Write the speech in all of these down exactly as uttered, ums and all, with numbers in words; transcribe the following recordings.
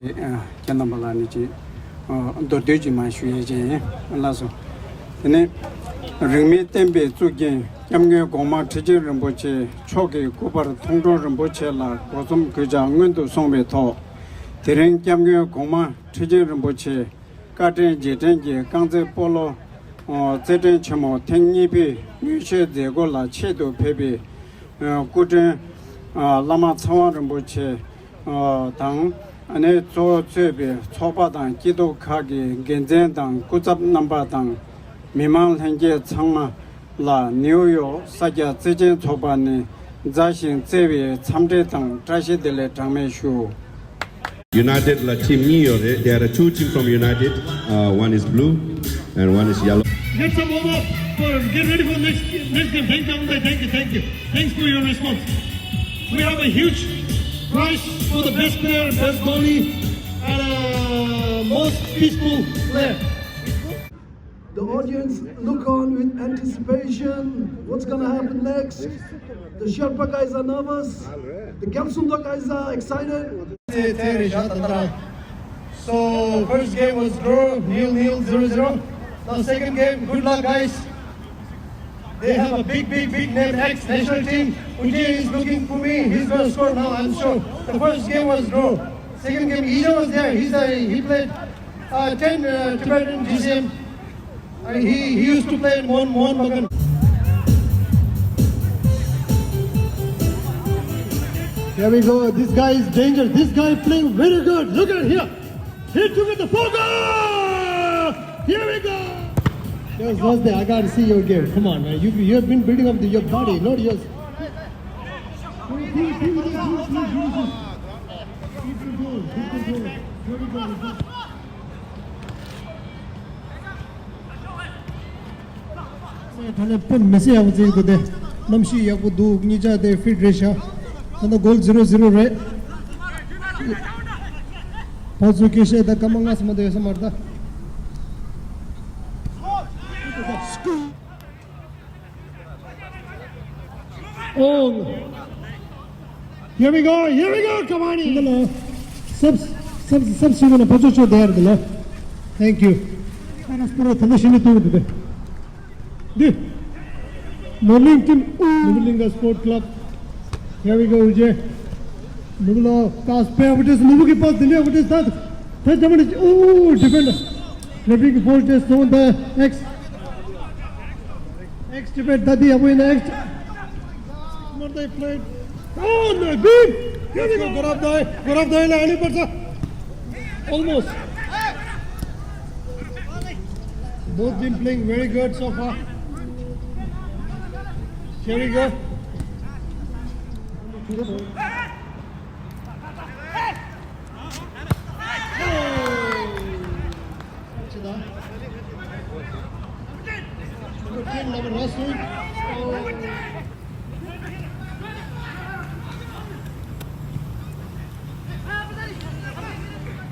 ཁྱེད་རྣམ་པ་ལ་ནི་ཅིག་མདོར་བསྡུས་ཅིག་མར་ཞུ་ཡས་ཅིག་ཡིན། ལགས་སོ། དེ་ནས་རིང་མིན་བསྟན་པའི་གཙུག་རྒྱན་སྐྱབས་མགོན་གོང་མ་ཁྲི་ཆེན་རིན་པོ་ཆེ་མཆོག་གི་སྐུ་པར་མཐོང་གྲོལ་རིན་པོ་ཆེ་ལ་སྒོ་གསུམ་གུས་ཕྱག་སྔོན་དུ་སོང་བའི་ཐོག་དེ་རིང་སྐྱབས་མགོན་གོང་མ་ཁྲི་ཆེན་རིན་པོ་ཆེ་བཀའ་དྲིན་རྗེས་དྲན་གྱི་རྐང་རྩེད་སྤོ་ལོ་རྩེད་འགྲན་ཆེན་མོ་ཐེངས་གཉིས་པའི་དངོས་གཞིའི་མཛད་སྒོ་ལ་ཆེད་དུ་ཕེབས་པའི་སྐུ་མགྲོན་བླ་མ་ཚེ་དབང་རིན་པོ་ཆེ་དང་། ཨ་ནེ་གཙོ་བོ་གཙོས་པའི་ཚོགས་པ་དང་སྐྱིད་སྡུག་ཁག་གི་འགན་འཛིན་དང་སྐུ་ཚབ་རྣམ་པ་དང་། མི་མང་ལྷན་རྒྱས་ཚང་མ་ལ་ནིའུ་ཡོག་ས་སྐྱ་བརྩེ་ཆེན་ཚོགས་པ་ནས་མཛའ་ཞིང་བརྩེ་བའི་འཚམས་འདྲི་དང་བཀྲ་ཤིས་བདེ་ལེགས་གྲངས་མེད་ཞུ། United ལ་team གཉིས་ཡོད་རེད། There are two teams from United. Uh, one is blue and one is yellow. Get some warm up for, get ready for next next game. Thank you, thank you, thank you, thank you. Thanks for your response. We have a huge prize for the best player, best goalie, and uh, most peaceful player. The audience look on with anticipation. What's gonna happen next? The Sherpa guys are nervous. The Gyalsunda guys are excited. So first game was draw, nil nil, zero zero. Now second game, good luck guys. They have a big, big, big name, ex-national team. Uje is looking for me. He's gonna score now, I'm sure. The first game was draw. Second game, Ija was there. He's a, he played uh, ten uh, Tibetan G C M. Uh, he, he used to play in Mon, Mon Bagan. Here we go. This guy is danger. This guy is playing very good. Look at here. He took it to Poga! Here we go! Yes, Wednesday, I gotta see your game. Come on, man. You, you have been building up the, your body, not yours. Keep control, keep control. Here we go. ད་ལན་དཔེ་མི་སྲིད་ཡག་པོ་བརྩིས་འདུག་སྟེ། གནམ་གཤིས་ཡག་པོ་འདུག་གཉིས་ཆ་དེ་ཕིཊ་རེད་ཤག་ད་ལྟ་གོལ་ཛི་རོ་ཛི་རོ་རེད། ཕར་ཚུར་སྐད་བཤད་ད་སྐར་མ་ལྔ་ཙམ་མ་གཏོགས་ཡོད་ས་མ་རེད་ད། Oh. Here we go, here we go, come on in. Hello. Sub, sub, sub, sub, sub, sub, sub, there, hello. Thank you. Para, para, tanda shini tu de. De. Morning team, Nubulinga Sport Club. Here we go, Uje. Nubulo, pass, pay, what is, Nubu ki pass, Dindia, what is that? Touch the money. Oh, defender. Referee ki force test on the X. Next debate, Dadi Abu in the next. What they played? Oh, no, good! Here we go. Gaurav Dai, Gaurav Dai, la, Ali Parsa. Almost. Both been playing very good so far. Here we go.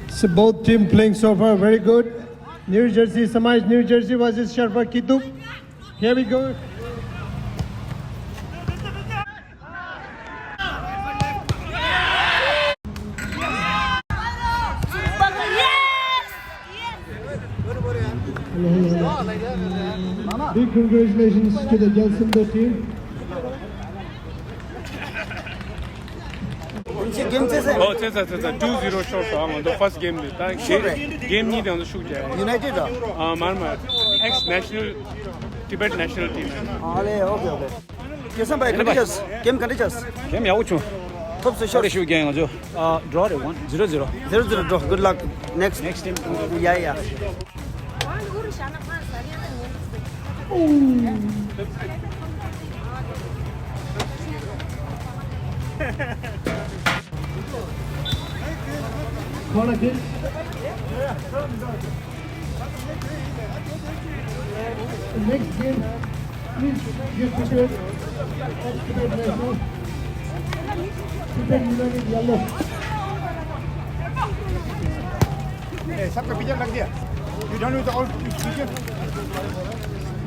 So both team playing so far very good. New Jersey, Samaj, New Jersey versus Sharpa Kitup. Here we go. Big congratulations to the Gyalsunda team. ཨོ་ཙེ་ཙེ་ཙེ་ཙེ། two zero short ཨ་ང་ཚོ་first game དེ་ད་game གཉིས་དེ་ང་ཚོ་ཤུགས་རྒྱག་ཡ། United ཨ་མར་མར། Ex national Tibet national team ཨ་ལེ། ཨོ་ཁེ་ཨོ་ཁེ། Jason bhai, conditions, game conditions. Game ཡག་པོ་བྱུང་། ཐོབ་སོ་ཤོར། ཤུགས་རྒྱག་ང་ཚོ། ཨ་draw རེད། one zero zero. Zero zero draw. Good luck. Next. Next team. Yeah, yeah. Corner kick. Next game, please get prepared. Activate national. Prepare United yellow. Hey, सबका विकेट लग गया। You done with all wicket?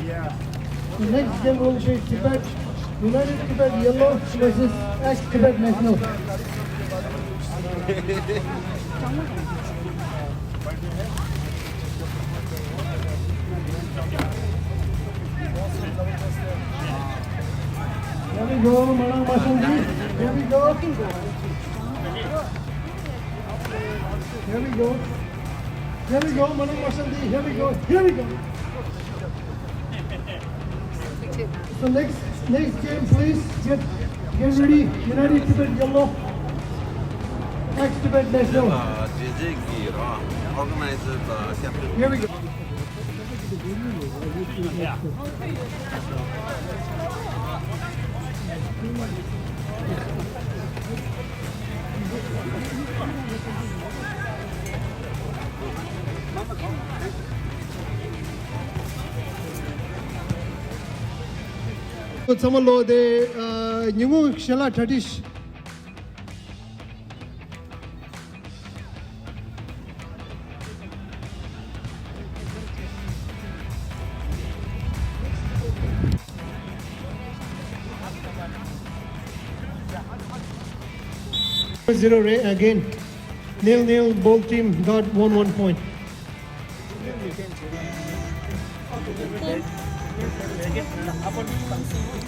Yeah. The next game will be Tibet, United Tibet Yellow versus ex Tibet National. Here we go, Malang Mashanti. Here we go. Here we go. Here we go, Malang Mashanti. Here we go. Here we go. So next, next game, please get, get ready. United Tibet yellow. Ex Tibet national. Organized, uh, captain. Here we go. ཚང་མ་ལོ་དེ་ཉིན་གུང་ཞལ་ལག་གྲ་སྒྲིག zero re- again. Nil nil, both team got one one point.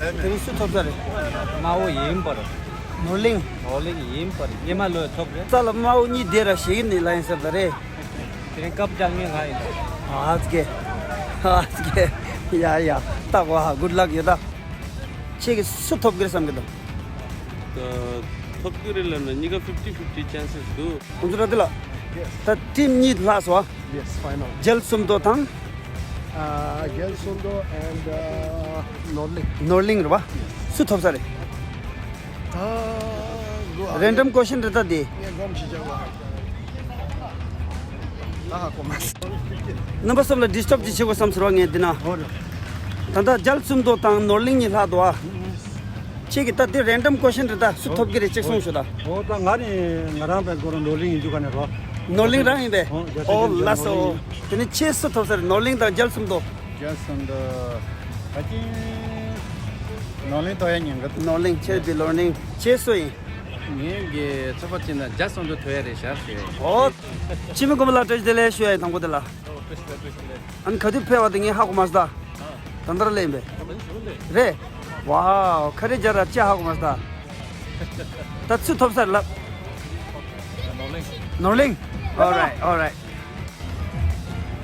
དེ་རིང་སུ་ཐོབ་ས་རེད། དམར་པོ་ཡིན་པར། ནོར་གླིང་། ནོར་གླིང་ཡིན་པར་སྙེ་མ་ལོས་ཐོབ་རེད། རྩ་ལ་དམར་པོ་གཉིས་བསྡད་ར་ཞིག་ནི་ལ་ཡིན་ས་ད་རེད། དེ་རིང་སྐབས་བཅང་ངེས་ང་ཡིན། ཨ་ཙི་ཀེ། ཨ་ཙི་ཀེ། ཡ་ཡ། ཏག་ཝ་ཧ། good luck ཡོད་ད། ཁྱེད་ཀྱིས་སུ་ཐོབ་ཀྱི་རེད་བསམ་གྱི་འདུག་ཐོབ་ཀྱི་རེད་ལབ་ན་གཉིས་ཀ་fifty fifty chances འདུག་ཁོང་ཚོ་ར་དེ་ལ། Yes. ད་team གཉིས་ལྷག་སོང་ཨ། Yes, final. རྒྱལ་སུམ་མདོ་དང་། Uh, རྒྱལ་སུམ་མདོ and, uh, ནོར་གླིང་། ནོར་གླིང་རེད་བ། སུ་ཐོབ་ས་རེད། ད་གོ་ཨ། random question རེད་ད་དེ། ངས་སྒོམ་ཞིག་བྱ་བ། ད་ཧ་གོ་མ་སོང་། རྣམ་པ་གསུམ་ལ་disturb ཅིག་བྱེད་དགོས་བསམ་ཟེར་བ་ངས་འདི་ན། ཧོ་རེད། ད་ལྟ་རྒྱལ་སུམ་མདོ་དང་ནོར་གླིང་གཉིས་ལྷག་འདུག་ཨ། ཁྱེད་ཀྱིས་ད་འདི་random question རེད་ད། སུ་ཐོབ་ཀྱི་རེད་ཅེས་གསུངས་ཤོག་ད། ཨོ་ད་ང་ནི་ང་རང་པའི་སྐོར་ནོར་གླིང་ཡིན་རྒྱུ་ག་ནས་རོ། ནོར་གླིང་རང་ཡིན་པས། ཨོ་རྒྱལ་ཨོ་སྲས་ལགས་སོ། ནོར་གླིང་། དེ་ནི་ཁྱེད་སུ་ཐོབ་ས་རེད། ནོར་གླིང་དང་རྒྱལ་སུམ་མདོ། རྒྱལ་སུམ་མདོ། ད་ཅི་ནོར་གླིང་ཐོབ་ཡ་ཉེན་ཁ་འདུག་ནོར་གླིང་། ཁྱེད་པའི་ནོར་གླིང་། ཁྱེད་སུ་ཡིན། ངའི་གི་ཚོད་དཔག་བྱས་ན་རྒྱལ་སུམ་མདོ་ཐོབ་ཡ་རེད་ཤག་ཟེར། ཨོ། འཆི་མེད་མགོན་པོ་ལགས་བཀྲ་ཤིས་བདེ་ལེགས་ཞུ་ཡ་ཡིན། དང་པོ་དེ་ལ། ཨ་ནི་ག་དུས་ཕེབས་པ་དེ་ངས་ཧ་གོ་མ་སོང་ད། ད་ལྟར་ལས་ཡིན་པས། རེད། ཝའོ། ཁ་རེ་རྒྱ་ར་ཅི་ཧ་གོ་མ་སོང་ད། ད་སུ་ཐོབ་ས་རེད་ལབ། ནོར་གླིང་། All right, all right.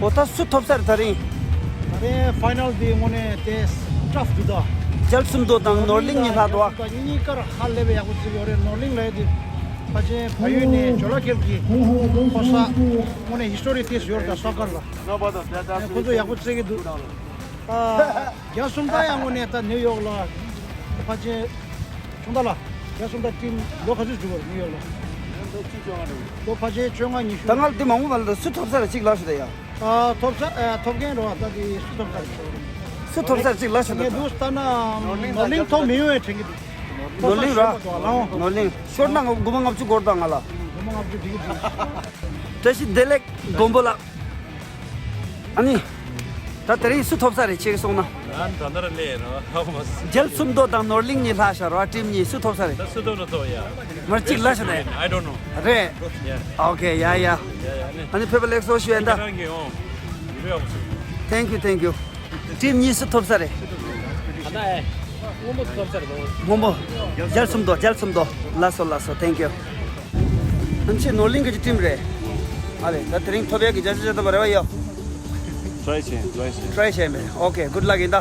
ཨོ་ད་སུ་ཐོབ་ས་རེད་ད་རིང་། ད་རིང་ཕའི་ནལ་འདི་དངོས་གནས་དེ་ཊཕ་འདུག་ད། རྒྱལ་སུམ་མདོ་དང་ནོར་གླིང་གཉིས་ལྷག་འདུག་ཨ། གཉིས་ཀར་ཧ་ལས་པའི་ཡག་པོ་བརྩིས་ཡོད་རེད། ནོར་གླིང་ལབ་ཡ་དེ་ཕལ་ཆེར་བལ་ཡུལ་ནས་ཇོ་ལ་ཁེལ་གྱི་ཕོ་གསར་དངོས་གནས་ཧི་སི་ཊོ་རི་ཏིས་ཡོད་རེད་ད། སོ་ཀར་ལ་ཁོ་ཚོ་ཡག་པོ་རྩེ་གི་འདུག་ཨ། རྒྱལ་སུམ་མདོ་ཡང་དངོས་གནས་ད་ནིའུ་ཡོག་ལ་ཕལ་ཆེར་ཆུང་མདའ་ལ་རྒྱལ་སུམ་མདའ་ཊིམ་ལོ་ག་ཚོད་འགྲོ་གི་རེད་ནིའུ་ཡོག་ལ། ལོ་ཕལ་ཆེར་བཅོ་ལྔ་ཉི་ཤུ། ད་ང་ལ་དེ་མང་པོ་མ་ལ་ད་སུ་ཐོབ་ས་རེད་གཅིག་ལབ་ཤོག་ད་ཡ། ཨ། ཐོབ་ས། ཨ། ཐོབ་མཁན་རེད་བ། ད་དེ་སུ་ཐོབ་ས་རེད། སུ་ཐོབ་ས་རེད་གཅིག་ལབ་ཤོག་ད། ངས་འདུག་ལྟ་ན་ནོར་གླིང་ཐོབ་མི་ཡོང་བའི་དྲན་གྱི་འདུག་ནོར་གླིང་ར། ནོར་གླིང་ཤོར་ན་ང་དགུ་མ་ལྔ་བཅུ་སྒོར་དང་ང་ལ། དགུ་མ་ལྔ་བཅུ་འགྲིག་གི་འདུག་བཀྲ་ཤིས་བདེ་ལེགས་མགོན་པོ་ལགས། ཨ་ནི། ད་དེ་རིང་སུ་ཐོབ་ས་རེད་ཁྱེད་ཀྱིས་གསུངས་ན། ང་ད་ལྟ་ར་སླེབས་ཡིན་རོ། ཧ་གོ་མ་སོང་། རྒྱལ་སུམ་མདོ་དང་ནོར་གླིང་གཉིས་ལྷག་ཤག་རོ། ཊིམ་གཉིས་སུ་ཐོབ་ས་རེད། ད་སུ་ཐོབ་ན་ཐོབ་ཡ། མར་གཅིག་ལབ་ཤོག་ད། I don't know. རེད། Yeah. ཨོ་ཁེ། ཡ་ཡ། ཡ་ཡ་ནི། ཨ་ནི་ཕེབས་པ་ལེགས་སོ་ཞུ་ཡ་ད། ཁྱེད་རང་གིས་ཨོ། ཡུ་རེ་ཨོ་སུ། Thank you, thank you. ཊིམ་གཉིས་སུ་ཐོབ་ས་རེད། ཨ་ད་ཨེ། སྔོན་པོ་ཐོབ་ས་རེད་དོ། སྔོན་པོ། རྒྱལ་སུམ་མདོ། རྒྱལ་སུམ་མདོ། ལགས་སོ་ལགས་སོ། Thank you. ཨ་ནི་ཁྱེད་ནོར་གླིང་གི་ཊིམ་རེད། ཨ་ལེ། ད་དེ་རིང་ཐོབ་ཡག་གི་རྒྱལ་སྤྱི་ཇ་ད་བ་རེ་བ་ཡོད། ཊི་རའི་བྱས། ཊི་རའི་བྱས། ཊི་རའི་བྱས་མེད། ཨོ་ཁེ། good luck ཡིན་ད།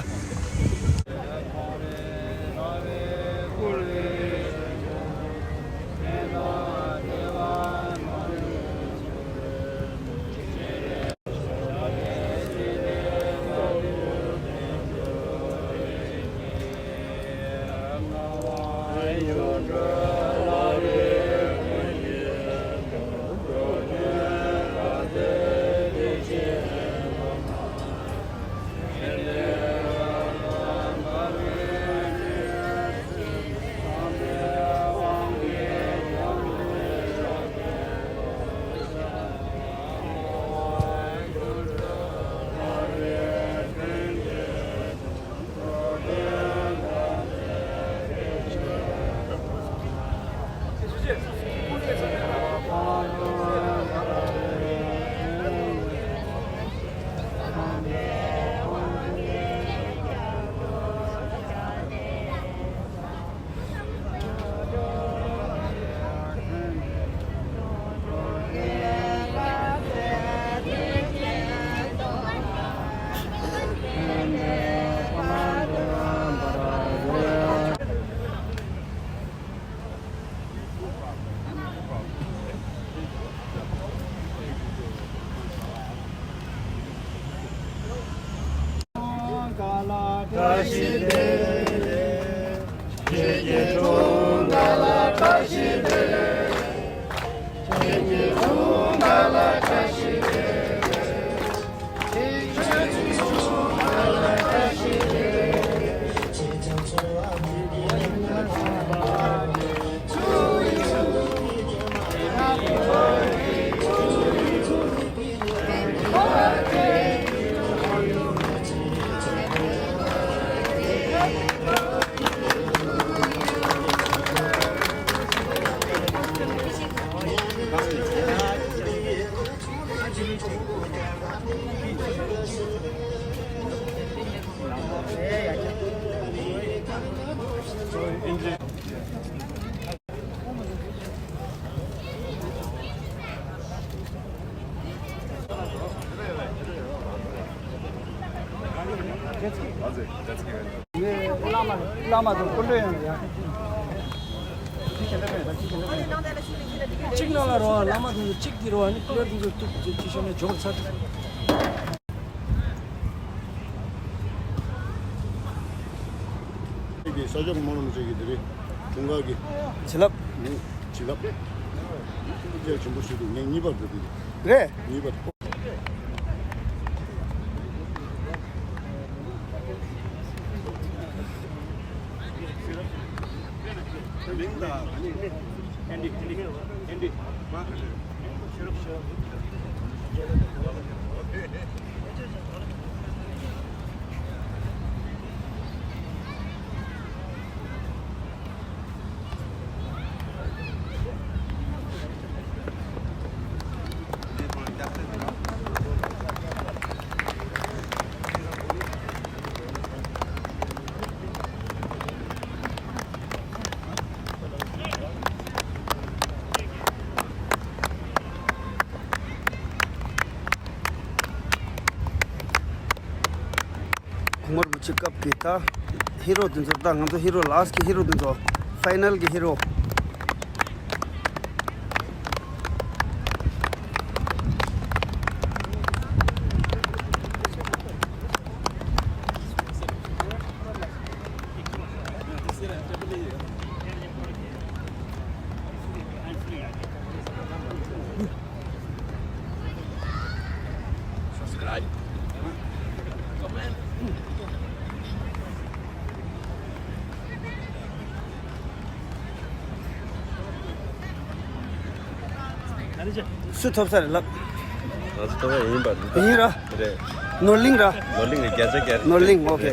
བླ་མ་བླ་མ་དང་སྐུ་མགྲོན་ཡང་ཡང་། གཅིག་ནང་ལ་རོ་བླ་མ་དང་གཅིག་གི་རོ་ནི་ཀློད་དང་ཐུག་ཅིག་ཤོར་ནས་འཇོག་ཚར། ཀྱི་ས་ཕྱོགས་མང་རུ་མི་བྱེད་ཀྱི་དེ་རེད། དྲུང་ཁག་གི་བྱིན་རླབས། ནི་བྱིན་རླབས། རྒྱ་ཆེན་པོ་ཞིག་འདུག་ངས་གཉིས་པར་འགྲོ་དུས་རེད། གཉིས་པར། གོང་མ་རིན་པོ་ཆེ་སྐབས་ཀྱི་ད་ཧི་རོ་དེ་ཚོ། ད་ང་ཚོ་ཧི་རོ་ལ་སི་ཊི་གི་ཧི་རོ་དེ་ཚོ། ཕའི་ནལ་གྱི་ཧི་རོ། སུ་ཐོབ་ས་རེད་ལབ། ང་ཚོ་ཐོབ་ཡ་ཡིན་པ་འདི་ལྟ། ཡིན་ར། རེད། ནོར་གླིང་ར། ནོར་གླིང་རེད། བརྒྱ་ཆ་བརྒྱ་རེད། ནོར་གླིང་། ཨོ་ཁེ།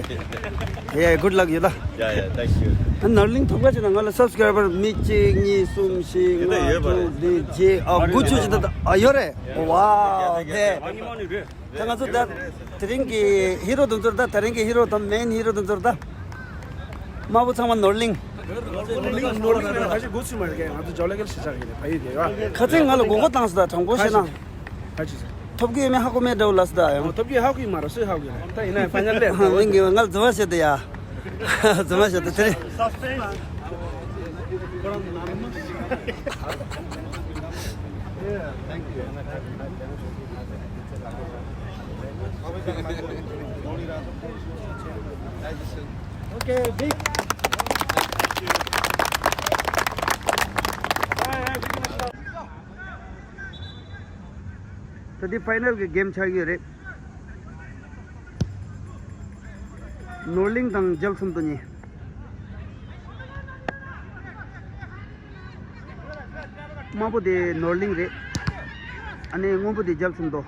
ཡ་ཡ། གུཌ་ལག་ཡོད་ད། ཡ་ཡ། ཐེང་ཀིའུ། ནོར་གླིང་ཐོབ་ཁ་ཅིག་ན་ང་ལ་སབ་སི་ཀེ་རའི་བར་མི་གཅིག་གཉིས་གསུམ་བཞི་ལྔ་དྲུག་བདུན་བརྒྱད། ཨ། དགུ་བཅུ་ཅིག་ད། ཨ། ཡོད་རེད། ཝའོ། ཧེ། ད་ང་ཚོ་ད་དེ་རིང་གི་ཧི་རོ་དེ་ཚོར། ད་དེ་རིང་གི་ཧི་རོ་དང་མེན་ཧི་རོ་དེ་ཚོར་ད། དམར་པོ་ཚང་མ་ནོར་གླིང་། ནོར་གླིང་། ནོར་གླིང་ད་ཅི་གོ་ཚུལ་མ་རེད། ང་ཚོ་ཇོ་ལེ་གལ་ཤེས་བྱ་གི་རེད། ཕ་ཡུལ་དེ་ཡོད། ཁ་ཚིག་ང་ལ་མགོ་སྐོར་བཏང་སོང་ད། དྲང་པོ་བཤད་ན། ཐོབ་ཀྱི་ཡོད་མེད་ཧ་གོ་མེད་འདྲ་བོ་ལབ་སོང་ད་ཡང་། ཐོབ་ཀྱི་ཧ་གོ་གི་མ་རེད། སུས་ཧ་གོ་གི་རེད། ད་ཡིན་ན་ཕ་ཉར་ལས་ཧ་གོ། ང་ལ་རྫུན་མ་བཤད་ད་ཡ། རྫུན་མ་བཤད་ད་དེ་རེད། Okay, big. ད་འདི་ཕའི་ནལ་གྱི་གེམ་ཆགས་ཀྱི་ཡོད་རེད། ནོར་གླིང་དང་རྒྱལ་སུམ་མདོ་གཉིས། དམར་པོ་དེ་ནོར་གླིང་རེད། ཨ་ནི་སྔོན་པོ་དེ་རྒྱལ་སུམ་མདོ།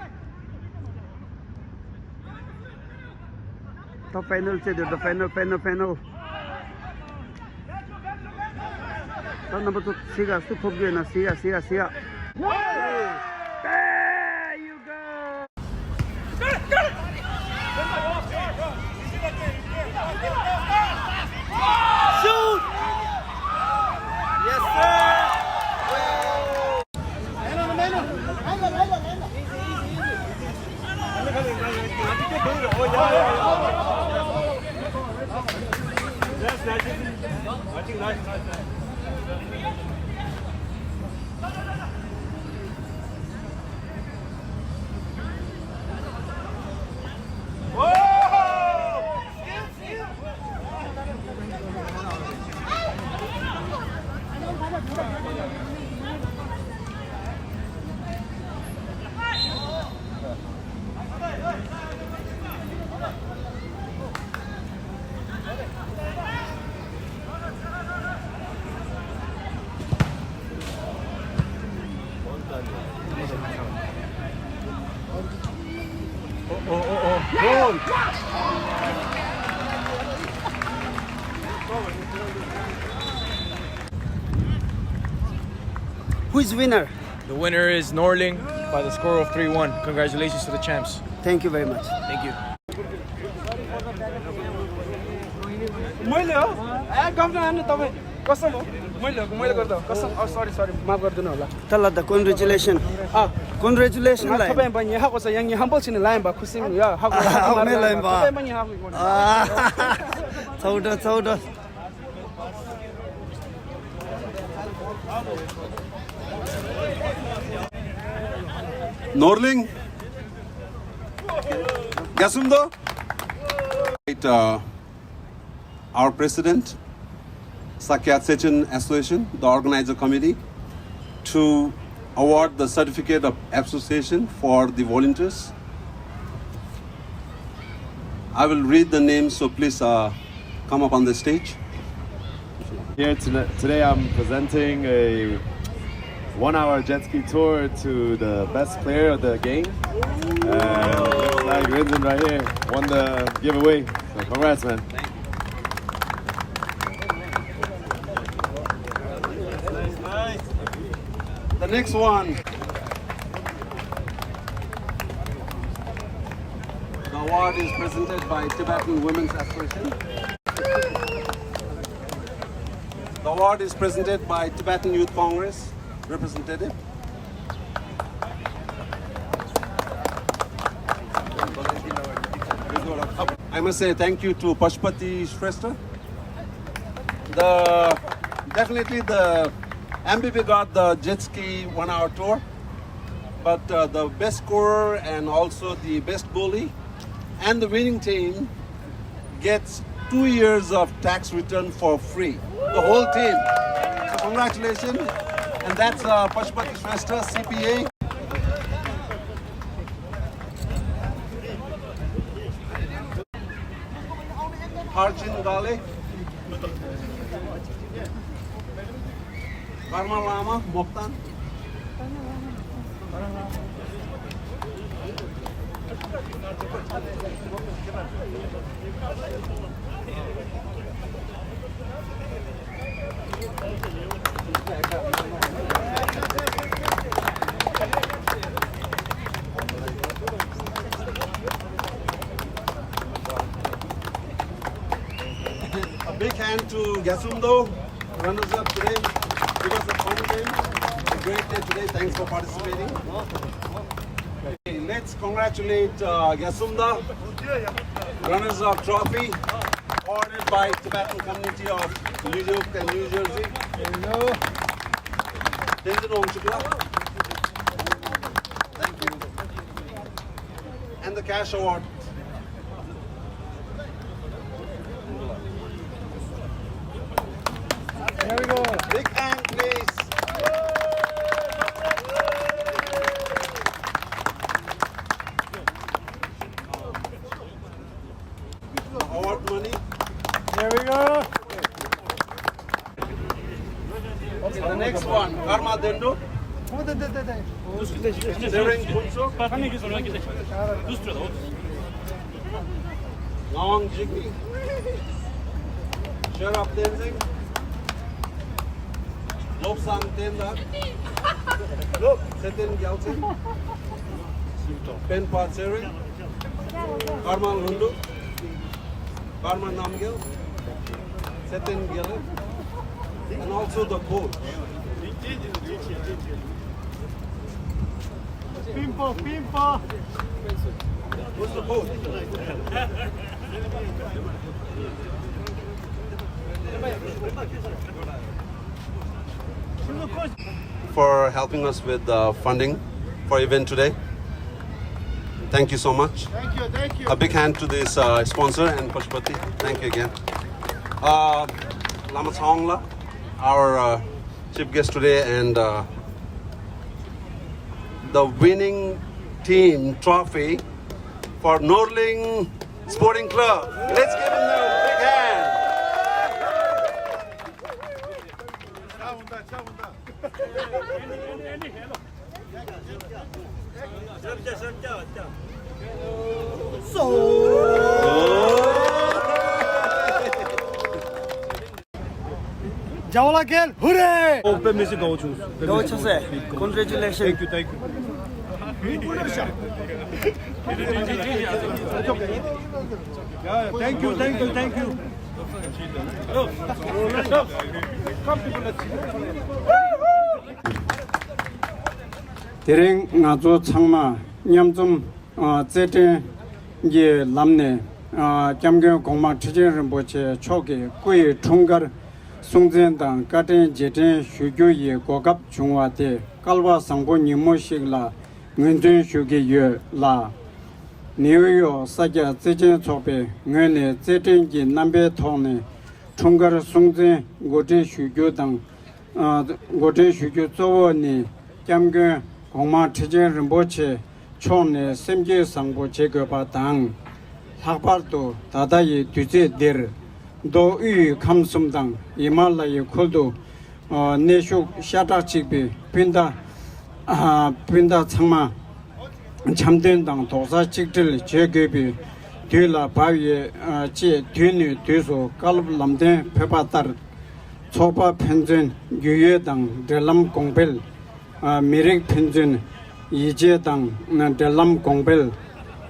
ད་ཕའི་ནལ་རྩེ་དེ། ད་ཕའི་ནལ། ཕའི་ནལ། ཕའི་ནལ། ད་རྣམ་པ་ཚོ་གཟིགས་ཨ། སུ་ཐོབ་རྒྱུ་ཡོད་ན་གཟིགས་ཨ། གཟིགས་ཨ། གཟིགས་ཨ། There you go. Shoot! Yes, sir! Oh, oh, oh. Goal. Who is winner? The winner is Norling by the score of three one. Congratulations to the champs. Thank you very much. Thank you. मैले हो। ए, गफ नहान्नु तपाईँ। कसम हो। मैले हो, मैले गर्दा हो। कसम। अँ, सरी, सरी, माफ गरिदिनु होला। त ल त, congratulation। अँ। Congratulation लाई। तपाईँ पनि यहाँ कसो, यहाँ, यहाँ बोल्छु नि, लाइन बा, खुसी नि, या, हाको, हाको, आउने लाइन बा। तपाईँ पनि यहाँ हाको। अँ। चौध, चौध। Norling, Gyasumdo. Right, uh, our president, Sakya Tsechen Association, the organizer committee, to award the certificate of appreciation for the volunteers. I will read the names, so please, uh, come up on the stage. Here today, today I'm presenting a one-hour jet ski tour to the best player of the game. And looks like Rinzin right here won the giveaway. So congrats, man. The next one. The award is presented by Tibetan Women's Association. The award is presented by Tibetan Youth Congress representative. I must say thank you to Pashupati Shrestha. The, definitely the M V P got the jet ski one hour tour, but, uh, the best scorer and also the best goalie and the winning team gets two years of tax return for free. The whole team. So congratulations. And that's, uh, Pashupati Shrestha, C P A. Harchin Gale, Karma Lama, Moktan. A big hand to Gyasumdo, runners up today. It was a fun game, a great day today. Thanks for participating. Okay, let's congratulate, uh, Gyasumdo, runners up trophy, awarded by Tibetan community of New York and New Jersey. Tenzin Wangchukla. Thank you. And the cash award. Here we go. Big hand, please. Award money. Here we go. Okay, the next one, Karma Dendo. Seren Khunso. Ngawang Jigmi. Sherab Tenzing. Lobsang Tenda. Lob Seten Gyaltsen. Penpa Tsering. Karma Lundu. Karma Namgyal, Seten Gyalip, and also the coach. Pimpo, Pimpo. Who's the coach? For helping us with the funding for event today. Thank you so much. Thank you, thank you. A big hand to this, uh, sponsor and Pashupati. Thank you again. Uh, Lama Tsawngla, our, uh, chief guest today, and, uh, the winning team trophy for Norling Sporting Club. Let's give him a big hand. Jawala girl, hooray! Oh, pe mesi gawo chungs. Gawo chungs. Congratulations. Thank you, thank you. Yeah, thank you, thank you, thank you. དེ་རིང་ང་ཚོ་ཚང་མ་མཉམ་འཛོམས། ཨ། རྩེད་འགྲན་གྱི་ལམ་ནས། ཨ། སྐྱབས་མགོན་གོང་མ་ཁྲི་ཆེན་རིན་པོ་ཆེ་མཆོག་གི་སྐུ་ཡི་འཁྲུངས་སྐར་སྲུང་བརྩི་དང་བཀའ་དྲིན་རྗེས་དྲན་ཞུ་རྒྱུ་ཡི་གོ་སྐབས་བྱུང་བ་དེ་སྐལ་བ་བཟང་པོ་ཉིན་མོ་ཞིག་ལ་ངོས་འཛིན་ཞུ་གི་ཡོད་ལ། ནིའུ་ཡོག་ས་སྐྱ་རྩེད་འགྲན་ཚོགས་པའི་ངོས་ནས་རྩེད་འགྲན་གྱི་རྣམ་པའི་ཐོག་ནས་འཁྲུངས་སྐར་སྲུང་བརྩི་གོ་སྒྲིག་ཞུ་རྒྱུ་དང་། ཨ། གོ་སྒྲིག་ཞུ་རྒྱུ་གཙོ་བོ་ནི་སྐྱབས་མགོན་གོང་མ་ཁྲི་ཆེན་རིན་པོ་ཆེ་མཆོག་ནས་སེམས་རྒྱུད་བཟང་པོ་བྱེད་དགོས་པ་དང་། ལྷག་པར་དུ་ད་ལྟ་ཡི་དུས་ཚོད་འདིར་མདོ་དབུས་ཡི་ཁམས་གསུམ་དང་ཧི་མ་ལ་ཡའི་ཁུལ་དུ། ཨ། གནས་བཞུགས་ཤ་ཁྲག་གཅིག་པའི་སྤུན་ཟླ། ཨ། སྤུན་ཟླ་ཚང་མ་འཆམ་མཐུན་དང་རྡོག་རྩ་གཅིག་སྒྲིལ་བྱེད་དགོས་པའི་དུས་ལ་བབ་ཡོད། ཨ། ཅེས་དུས་ནས་དུས་སུ་བཀའ་སློབ་ལམ་སྟོན་ཕེབས་པ་ལྟར། ཚོགས་པ་ཕན་ཚུན་རྒྱུས་ཡོད་དང་འབྲེལ་ལམ་གོང་འཕེལ། ཨ། མི་རིགས་ཕན་ཚུན་ཡིད་ཆེས་དང་འབྲེལ་ལམ་གོང་འཕེལ།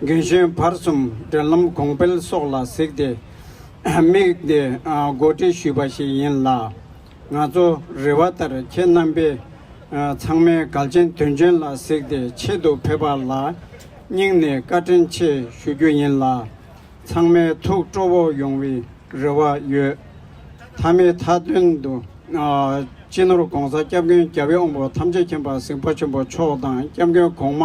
རྒན་གཞོན་བར་གསུམ་འབྲེལ་ལམ་གོང་འཕེལ་སོགས་ལ་གཟིགས་ཏེ་དམིགས་ཏེ། ཨ། གོ་སྒྲིག་ཞུས་པ་ཞིག་ཡིན་ལ། ང་ཚོ་རེ་བ་ལྟར་ཁྱེད་རྣམ་པས། ཨ། ཚང་མའི་གལ་ཆེན་དོན་ཆེན་ལ་གཟིགས་ཏེ་ཆེད་དུ་ཕེབས་པ་ལ་སྙིང་ནས་བཀའ་དྲིན་ཆེ་ཞུ་རྒྱུ་ཡིན་ལ། ཚང་མའི་ཐུགས་སྤྲོ་བོ་ཡོང་བའི་རེ་བ་ཡོད། མཐའ་མའི་མཐའ་དོན་དུ། ཨ། སྤྱི་ནོར་༸གོང་ས་༸སྐྱབས་མགོན་རྒྱལ་བའི་དབང་པོ་ཐམས་ཅད་མཁྱེན་པ་གཟིགས་པ་ཆེན་པོ་མཆོག་དང་སྐྱབས་མགོན་གོང་མ་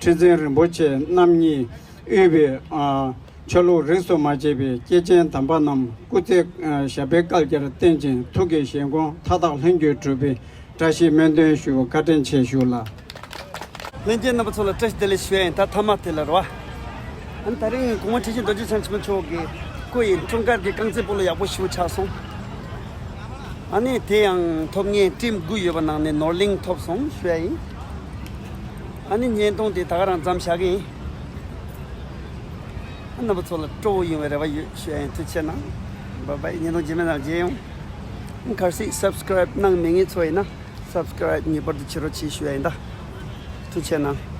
ཁྲི་འཛིན་རིན་པོ་ཆེ་རྣམ་གཉིས་དབུས་པའི། ཨ། ཆོས་ལུགས་རིས་སུ་མ་ཆད་པའི་སྐྱེས་ཆེན་དམ་པ་རྣམས་སྐུ་ཚེ་ཞབས་པད་བསྐལ་བརྒྱར་བརྟན་ཅིང་ཐུགས་ཀྱི་བཞེད་དགོངས་མཐའ་དག་ལྷུན་གྱིས་གྲུབ་པའི་བཀྲ་ཤིས་སྨོན་འདུན་ཞུ། བཀའ་དྲིན་ཆེ་ཞུ་ལགས། ལྷན་རྒྱས་རྣམ་པ་ཚོ་ལ་བཀྲ་ཤིས་བདེ་ལེགས་ཞུ་ཡ་ཡིན། ད་མཐའ་མ་དེ་ལ་རེད་བ། ཨ་ནི་དེ་རིང་གོང་མ་ཁྲི་ཆེན་རྡོ་རྗེ་འཆང་ཆེན་པོ་མཆོག་གི་སྐུ་ཡི་འཁྲུངས་སྐར་གྱི་རྐང་རྩེད་སྤོ་ལོ་ཡག་པོ་ཞེ་པོ་ཆགས་སོང་། ཨ་ནི་དེ་ཡང་ཐོབ་མཁན་ཊིམ་དགུ་ཡོད་པ་ནང་ནས་ནོར་གླིང་ཐོབ་སོང་ཞུ་ཡ་ཡིན། ཨ་ནི་བརྙན་ཐུང་དེ་ད་ག་རང་མཚམས་བཞག་གི་ཡིན། ཨ། རྣམ་པ་ཚོ་ལ་སྤྲོ་བོ་ཡོང་བའི་རེ་བ་ཡོད་ཞུ་ཡ་ཡིན། ཐུགས་རྗེ་གནང་། བཱའི་བཱའི། བརྙན་ཐུང་རྗེས་མའི་ནང་མཇལ་ཡོང་། གལ་སྲིད་སབ་སི་ཀ་རའིབ་གནང་མེད་མཁན་ཚོ་ཡིན་ན་སབ་སི་ཀ་རའིབ་ངེས་པར་དུ་བྱེད་རོགས་གྱིས་ཞུ་ཡ་ཡིན་ད། ཐུགས་རྗེ་གནང་།